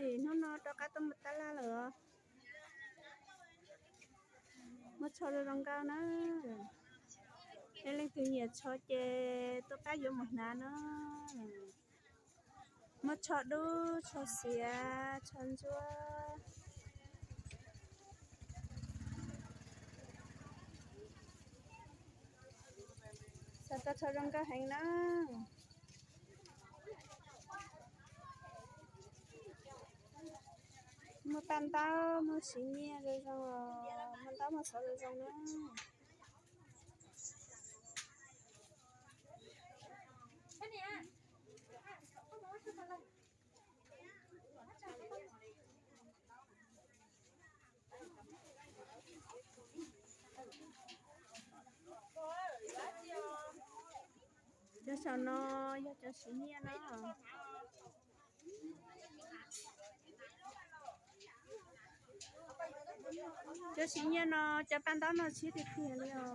Hnub no rov qab tuaj mus tab laj lawm os. Muab tsho zoo zoo nkauj na. Yog leej twg nyiam tsho ces tuaj pab yuav mus hnav na. Muab tsho dub, tsho xiav, tsho ntsuab. Xav tau tsho zoo nkauj heev na. Muaj paj ntaub, muaj siv nyiaj zoo zoo, muaj ntaub muaj xov zoo zoo na. Cov saum no yog cov siv nyiaj no. Cov siv nyiaj no cov paj ntaub no tshiab tiag tiag li os.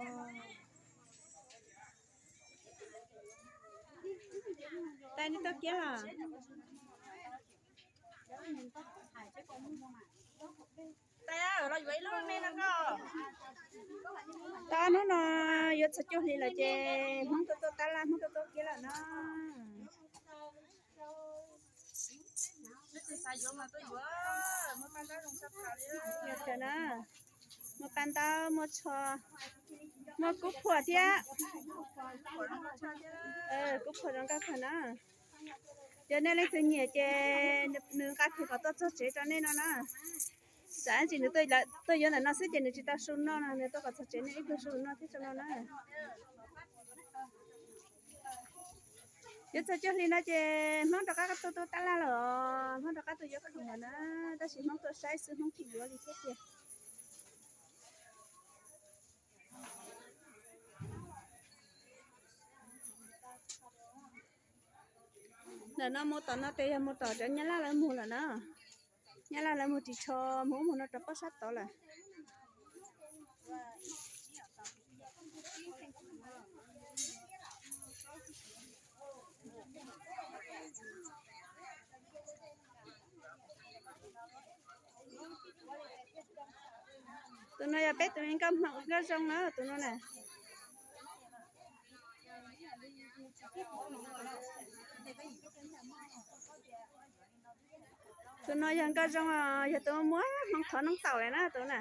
Tais, neb tuaj kiab los? Tab hnub no yuav txog cuaj hli lawm ces Hmoob tuaj tuaj tab laj, Hmoob tuaj tuaj kiab lawm no. Muaj paj ntaub, muaj tsho, muaj kub phuam thiab. Kub phuam zoo nkauj kawg na. Yog nej leej twg nyiam ces nws nqa kiag kom tuaj txog tsev rau nej no na. Tsam ib ntsis nws tuaj yuav ntawm no xwb ces nws tsis tau su noj no, nws tuaj kom txog tsev nej ib pliag su noj thiab rau no na. Yuav txog cuaj hli no ces Hmoob rov qab tuaj tuaj tab laj lawm os, Hmoob rov qab tuaj yuav khoom lawm na, tab sis Hmoob tuaj saib xwb Hmoob tsis yuav li thiab tiag. Ntawm no mus tom no ces yog mus tom cov Nyab Laj lawv mus lawm na. Nyab Laj lawv mus ris tsho, mus ub mus no rau pob sab tod lawm. Tus no yog peb tus nkauj hmoov nkauj zoo na, tus no na. Tus no yog nkauj zoo, yog tus muab hmoov thov noob taum lawm na tus na.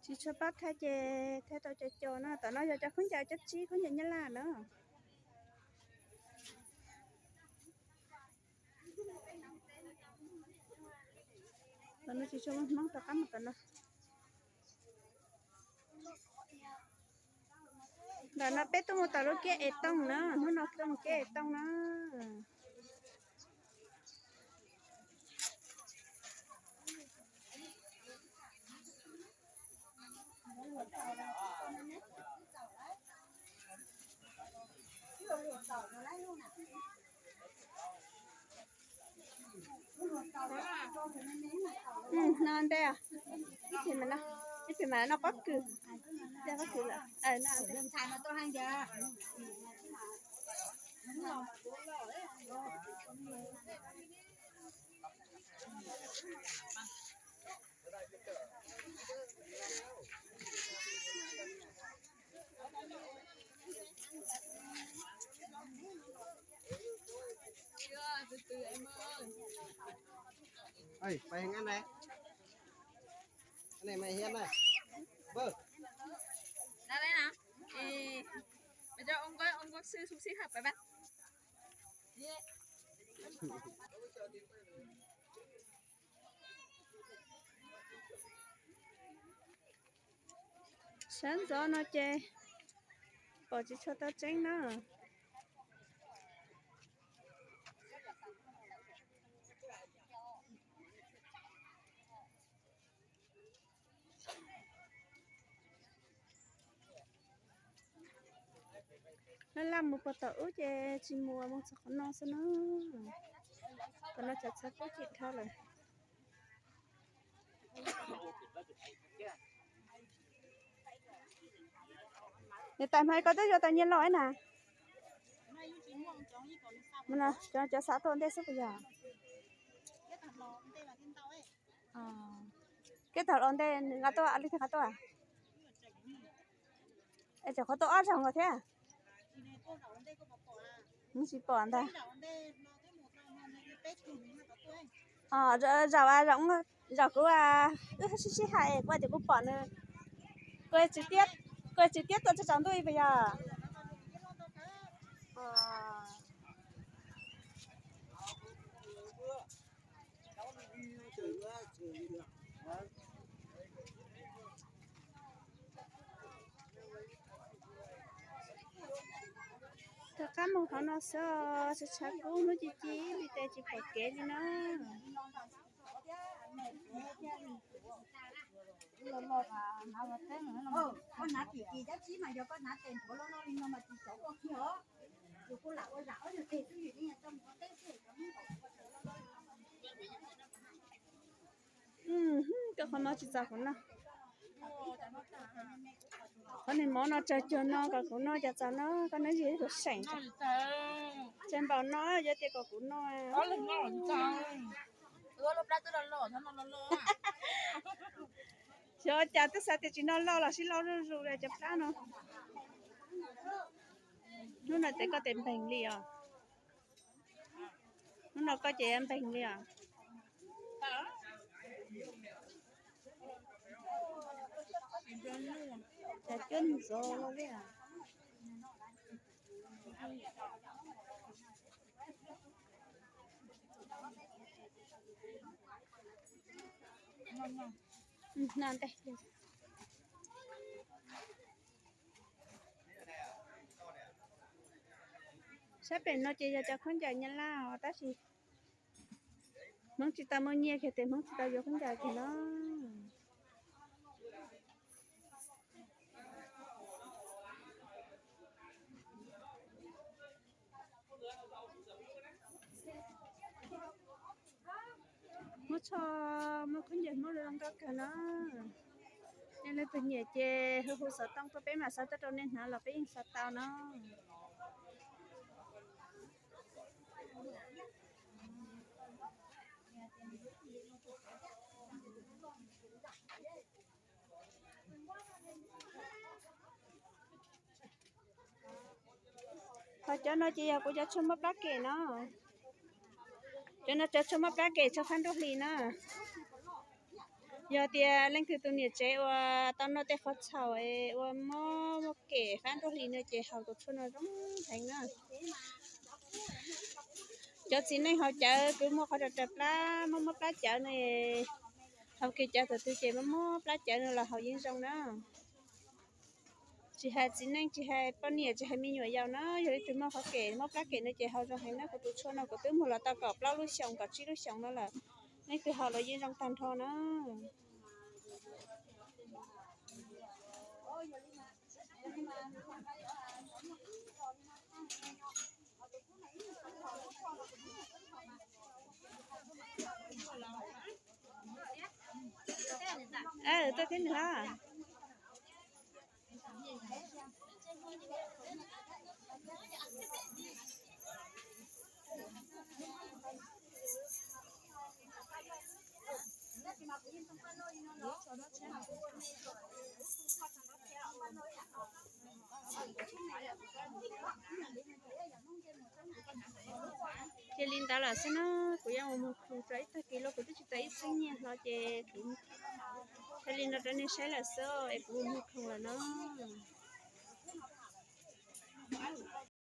Tsis tshua paub thaij ces thaij tau cov cov no, tom no yog cov khaub ncaws, cov tsib khaub ncaws Nyab Laj na. Tom no tsis tshua muaj Hmoob rov qab mus tom no. Ntawm no peb tuaj mus tom lub kiab Es Tooj na, hnub no tuaj mus kiab Es Tooj na. No ntej, ib pliag mas noj pob kws, pob kws lawm. Sawv ntxov no ces pom tsis tshua tau tseeb na. Laj laj mus puag tom ub ces tsis mus, mus txog qhov no xwb na. Qhov no txhav txhav kub tsis dhau lawm. Niam tais, hmo koj twb yuav tau nyiaj lauj na? Cov xav tuaj ua ntej xwb puas yog? Koj tau los ntej nqa tuaj, leej twg nqa tuaj? Es tseem qhuav tuaj ob zaug nkaus thiab. Tsis pom ntag. Zaum, zaum kuv, wb sib sib hais es kuv tias kuv pom nws, kuv tsis tiab tuaj tsaus ntuj puas yog? Rov qab mus qhov no xwb, tshav tshav kub hnub ci ci li tes tsis pom kev li na. Koj qhov no tsis txaus kuv noj. Qhov niag mov no tsawg cuag no kom kuv noj cas txaus no, koj noj ib pliag seem. Tsawg npaum no yuav tias kom kuv noj. Xyov cas twb xav tias tsis noj loj los sib loj zuj zus li cov plab no. Hnub no ces koj tes npeeg li os. Hnub no koj ces npeeg li os. Cas cuab ntxov li. Sab pem no ces yog cov khaub ncaws Nyab Laj os, tab sis Hmoob tsis tau muaj nyiaj kiag ces Hmoob tsis tau yuav khaub ncaws kiag na. Muab tsho, muab khaub ncaws Hmoob zoo nkauj kawg na. Nej leej twg nyiam ces hu hu xov tooj tuaj peb mam xa tuaj rau nej hnav los peb yeej xa tau na. Ho cov no ces yog kuv cov tshuaj muab plab kem no. Cov no cov tshuaj muab plab kem tshuaj fab nruab hlis na. Yog tias leej twg tus niam tsev uas tau noj tej qhov txhaum es ua mob muab kem fab nruab hlis no ces haus tus tshuaj no zoo heev na. Cov txiv neej haus cawv kwv muaj qhov raws plab, muab muab plab cawv no, haus kiag cawv thaum twg ces muab muab plab cawv no los haus yeej zoo na. Tsis hais txiv neej, tsis hais poj niam, tsis hais me nyuam yaus na, yog leej twg muaj qhov kem muab plab kem no ces haus zoo heev na. Kuv tus tshuaj no kuv twb muag los tau kaum plaub lub xyoos kaum tsib lub xyoos no lawm, leej twg haus los yeej zoo tag nrho na. Tuaj thiab nws. Cia li ntawd lawm xwb na, kuv yuav mus mug khoom tso ib tag kis los kuv twb tsis tau ib txhiab nyiaj hlo ces kuv cia li no rau nej saib lawm xwb es kuv mus mug khoom lawm no.